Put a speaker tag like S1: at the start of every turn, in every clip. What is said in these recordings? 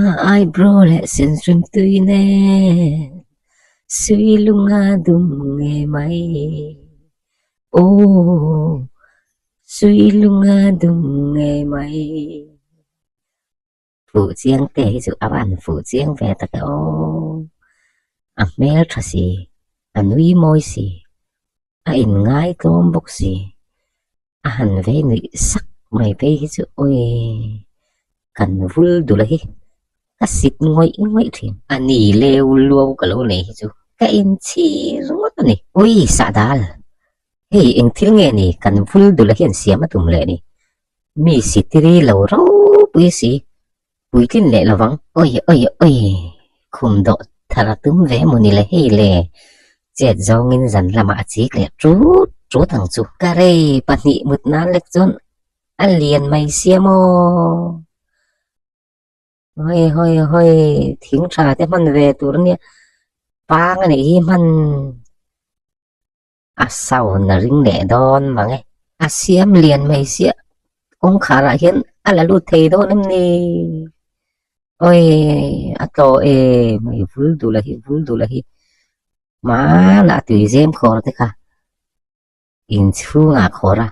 S1: Eyebrow leh senhrim tui nen sui lunga dum nge mai Aw sui lunga dum nge mai Fuh chiang te hi chu a van fuh chiang ve tak e aw. A hmel tha si, a nui mawi si, a in ngai tlawm bawk si, a han vei nuih sak mai phei hi chu awi kan vul dul a hi ka sit ngawih ngawih thin. A ni leu luau ka lo nei hi chu ka inchhir ngawt a ni. Ui sahdal, hei eng thil nge ni kan vul dul a hian siam a tum leh ni. Mi sitiri lo ropui si, puitlin leh lovang. Oi oi oi, khum dawh thar a tum ve maw ni le hei le, chet zawngin zan lamah a chik leh tut tut ang chu. Ka rei pahnih mut nan lek chuan a lian mai sia maw. Hawi hawi hawi, thing tha te hman ve tur ania, pang a nih hi hman. A sound a ring leh dawn mang e. A siam lian mai sia kawngkhar ah hian a la lut thei dawn em ni? Awi a tlaw em mai vul dul a hi vul dul a hi hmanah a tui zem khawr te kha inchhungah khawr a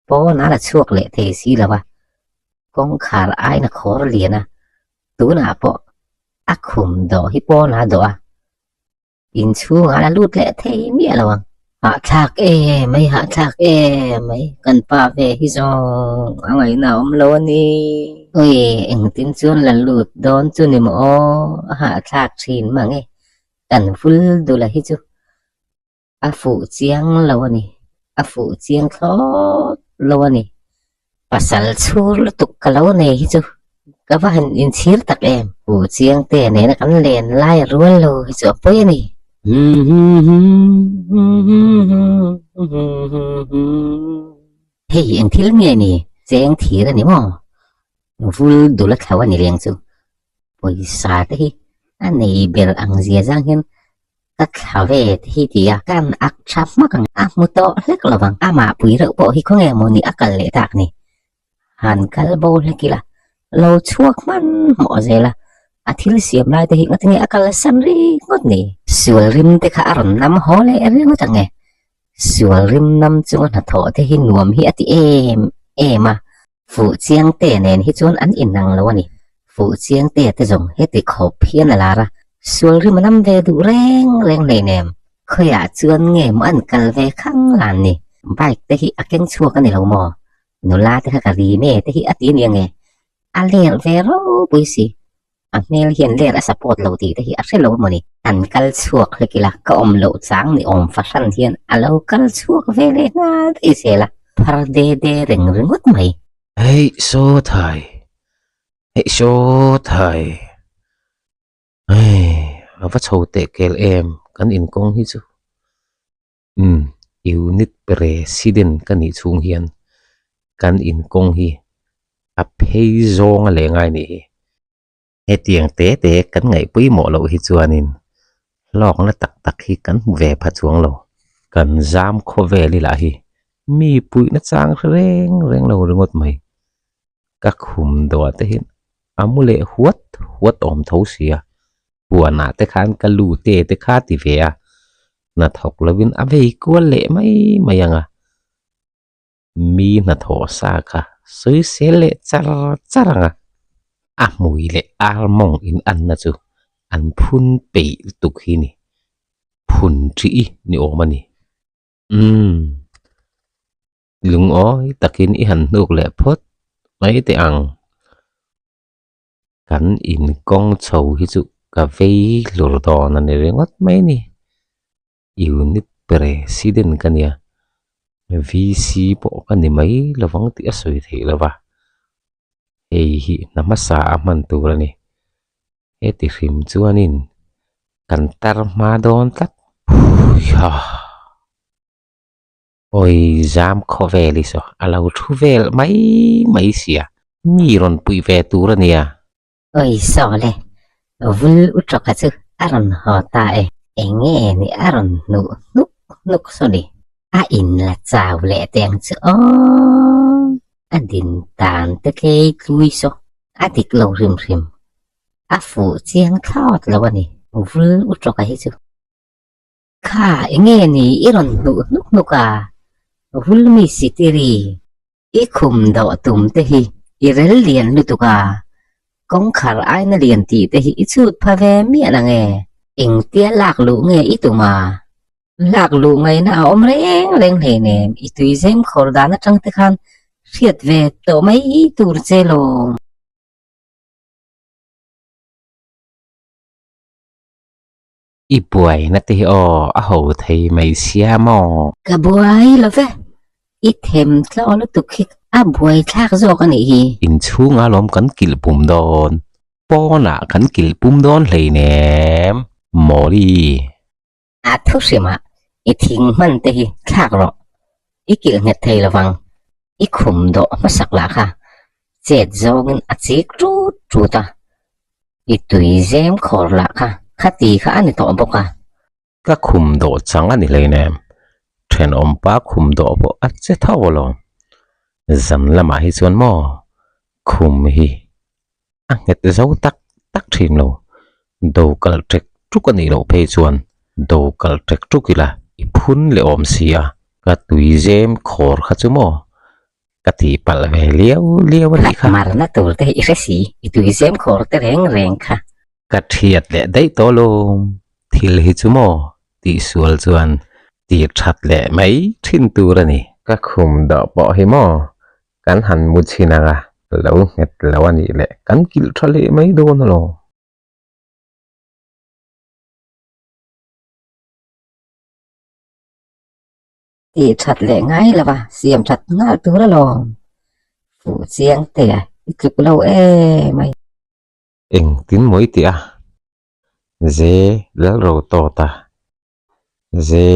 S1: pawn a la chhuak leh thei si lo a kawngkhar aina khawr lian a tunah pawh a khum dawh hi pawn a dawh a. Inchhungah la lut leh thei miah lo ang. Hahthlak em mai, hahthlak em mai, kan pa ve hi zawng a ngaihna a awm lo a ni. Ui, engtin chuan la lut dawn chu ni maw aw, a hahthlak thin mang e, kan vul dul a hi chu a fuh chiang lo a ni, a fuh chiang thlawt lo a ni. Pasal chhur lutuk ka lo nei hi chu ka va han inchhir tak em. Pu Chiangte nena kan len lai a rual lo hi chu a pawi a ni. Hei eng thil nge ni? Cheng thir a ni maw? Vul dul a thlo a ni leng chu. Pawisa te hi a nei ber ang zia zang hian Ka thla ve te hi ti a, kan ak tha hmak ang, a hmu tawh hlek lo vang, amah pui reuh pawh hi khawnge maw ni a kal leh tak ni. Han kal bo hlek ila, lo chhuak hman hmawh zel a, a thil siam lai te hi ngatinge a kalsan ringawt ni. Sual rim te kha a rawn nam haw leh ringawt ang e, sual rim nam chunga hnathawh te hi nuam hi a ti em em a, Fuhchiangte nen hi chuan an inang lo a ni. Fuhchiangte te zawng heti khawp hian a lar a, sual rim a nam ve duh reng reng hleinem. Khawiah chuan nge maw an kal ve khang lan ni? Bike te hi a keng chhuak a ni lo maw? Nula te kha ka rim e te hi a ti ania nge? A ler ve ropui si. A hmel hian ler a support lo tih te hi a hre lo maw ni? An kal chhuak hlek ila, ka awm loh chang ni awm fahran hian a lo kal chhuak ve leh nghal daih zel a, phar de de reng ringawt mai.
S2: Heih saw thai, heih saw thai, hei a va chho teh kel em kan inkawng hi chu. Umm unit president ka nih chhung hian kan inkawng hi a phei zawng a leh ngai nih hi. Hetiang te te kan ngaih pawimawh loh hi chuanin hlawkna tak tak hi kan hmu ve pha chuang lo. Kan zam khawvel i lah hi mi puihna chang hre reng reng lo ringawt mai. Ka khum dawh te hian a mu leh huat huat awm tho sia. Puanah te khan ka lu te te kha ti ve a, hnathawk lovin a vei kual leh mai mai ang a. Mi hnathawh sa kha sawisel leh char char ang a, a hmui leh ar mawng in anna chu an phun peih lutuk hi ni, phun ṭih ni awm a ni. Umm. Lungawi takin i han hnuk leh phawt mai teh ang. Kan inkawng chho hi chu ka vei hlur dawn a ni ringawt mai ni. Unit President ka nia, VC pawh ka ni mai lovang tih a sawi theih lo va, hei hi hna hmasa a hman tur a ni. Heti hrim chuanin kan tar hma dawn tlat. Huiha! Awi zam khawvel i saw a lo thu vel mai mai sia. Mi rawn puih ve tur a nia.
S1: Awi saw le, vul u tawka chu a rawn haw ta e. Enge ni a rawn hnuh hnuk hnuk saw ni. A in la chau leh teng chu aw. A din tan te tlei tlui saw. A dik lo hrim hrim. A fuh chiang thlawt lo a ni, vul u tawka hi chu. Kha enge ni i rawn hnuh hnuk hnuk a, vul mi sitiri. I khum dawh tum te hi i rel lian lutuk a, kawngkhar aina lian tih te hi i chhut pha ve miah la nge? Engtia lak luh nge i tum a? Lak luh ngaihna a awm reng reng hleinem, i tuizem khawr dan atang te khan hriat ve tawh mai tur che lawm.
S2: I buaina te hi aw a ho thei mai sia maw?
S1: Ka buai lo ve, i them tlaw lutuk hi a buai thlak zawk a nih hi.
S2: Inchhunga lawm kan kilh pum dawn, pawnah kan kilh pum dawn hleinem Mawli.
S1: A thu hrimah i thing hman te hi thlak rawh, i kilh nghet thei lovang, i khum dawh hmasak lah kha chet zawngin a chik tut tut a, i tui zem khawr lah kha khati kha a ni tawh bawk a.
S2: Ka khum dawh chang a ni hleinem, thenawmpa khum dawh pawh a che tho alawm, zan lamah hi chuan maw khum hi a nghet zo tak tak thin lo, do kal ṭek ṭuk a nih loh phei chuan do kal ṭek ṭuk ila i phun leh awm si a, ka tui zem khawr kha chu maw ka tih palh ve liau liau a nih kha.
S1: Marna tur te hi i hre si, i tui zem khawr te reng reng kha.
S2: Ka thiat leh daih tawh lo, thil hi chu maw tihsual chuan tih that leh mai thin tur a ni. Ka khum dawh pawh hi maw kan han mu chhin ang a, lo nghet lo a nih leh kan kilh tha leh mai dawn alawm.
S1: Tih that leh ngai lo va, siam that nghal tur alawm. Fuh chiang teh a, i tluk lo emai.
S2: Engtin maw i tih a? Ze Lalro tawt a. Ze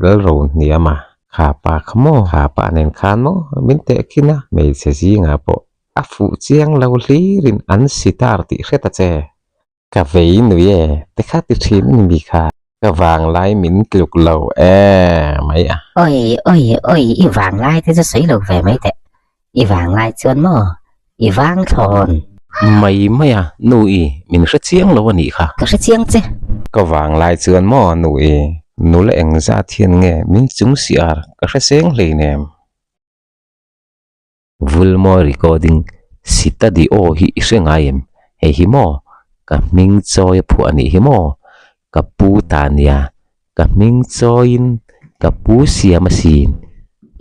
S2: Lalro hniam a. Kha pa kha maw? Kha pa nen khan maw min teh khin a? Hmeichhe zingah pawh a fuh chiang lo hlirin an sitar tih hre ta che. Ka vei nui e, te kha ti thin a ni mi kha. Ka vanglai min tluk lo e mai a.
S1: Oi oi oi i vanglai te chu sawi lo ve mai teh. I vanglai chuan maw i vang thlawn.
S2: Mai mai a, nu i min hre chiang lo a nih kha.
S1: Ka hre chiang che.
S2: Ka vanglai chuan maw nu i nula engzat hian nge min chung siar ka hre seng hleinem. Vulmawi recording Sita di aw hi i hre ngai em? Hei hi maw? Ka hming chawi a phuah a nih hi maw? Ka pu ta nia, ka hming chawiin ka pu siam asin.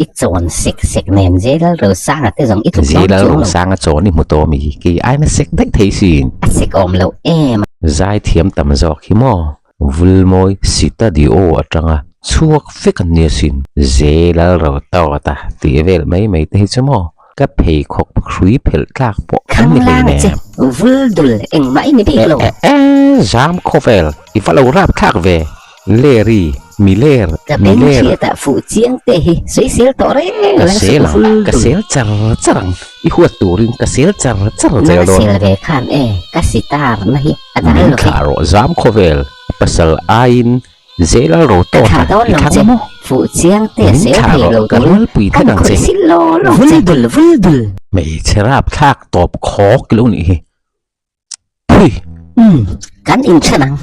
S1: I chawn sek sek nen J Lalrosanga te zawng i tluk dawn
S2: chuang lo. J Lalrosanga chawn i hmu tawh mi kei aina sek daih thei sin.
S1: A sek awm loh em.
S2: Zai thiam tam zawk hi maw? Vulmawi Sitadio atanga chhuak vek an ni asin. Ze Lalro tawt a tih vel mai mai te hi chu maw ka pheikhawk hrui phelh tlak pawh an ni
S1: hlei nem. Vul dul engmah i ni bik lo.
S2: E e e zam khawvel i va lo rap thlak ve Leri mi ler
S1: mi ler. Ka beng hriatah fuh chiang te hi sawisel tawh reng reng
S2: Ka sel ang ka sel char char ang i huat turin ka sel char char zel dawn.
S1: Nang sel ve khan e ka sitar na hi.
S2: Min thlah rawh zam khawvel pasal aiin zel al ro tawt a i thlang maw? Min thlah rawh ka rualpui vek ang che. Vul dul. Hmeichhe rapthlak tawp khawk ilo nih hi. Phui!
S1: Kan inthen ang.